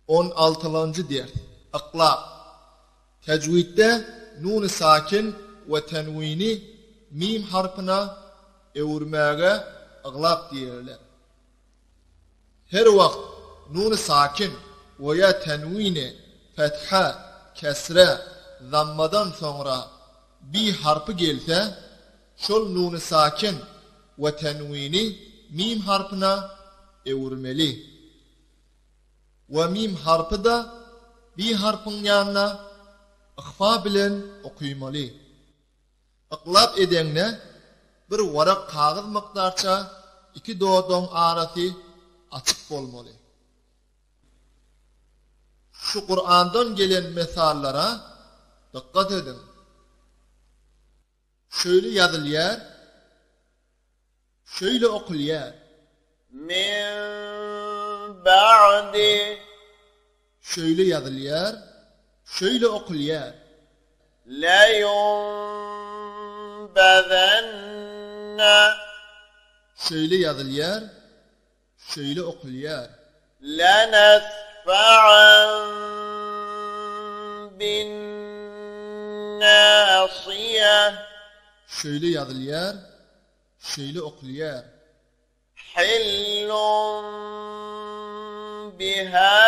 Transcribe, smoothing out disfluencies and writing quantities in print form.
On altylanjy ders. Yklap. Tejwidde nuny sakin we tenwini mim harpyna öwürmäge yglap diýerler. Her wagt nuny sakin we ýa tenwini fetha, kesre, zammadan soňra bi harpy gelse, şol nuny sakin we tenwini mim harpyna öwürmeli. We mim harpy-da bi harpyň ýanyna yhfa bilen okymaly. Yklap edeňde bir warak kagyz mukdarça iki dodagyň arasy açyk bolmaly. Şu Kurandan gelen mesallara dykgat ediň. Şöýle ýazylýar, şöýle okulýar. Min ba'di. Şöýle ýazylýar, şöýle okulýar. Leýunbezenne. Şöýle ýazylýar, şöýle okulýar. Lenesfa'an bin-nasiýe. Şöýle ýazylýar, şeýle okulýar. Hillun bihâzel.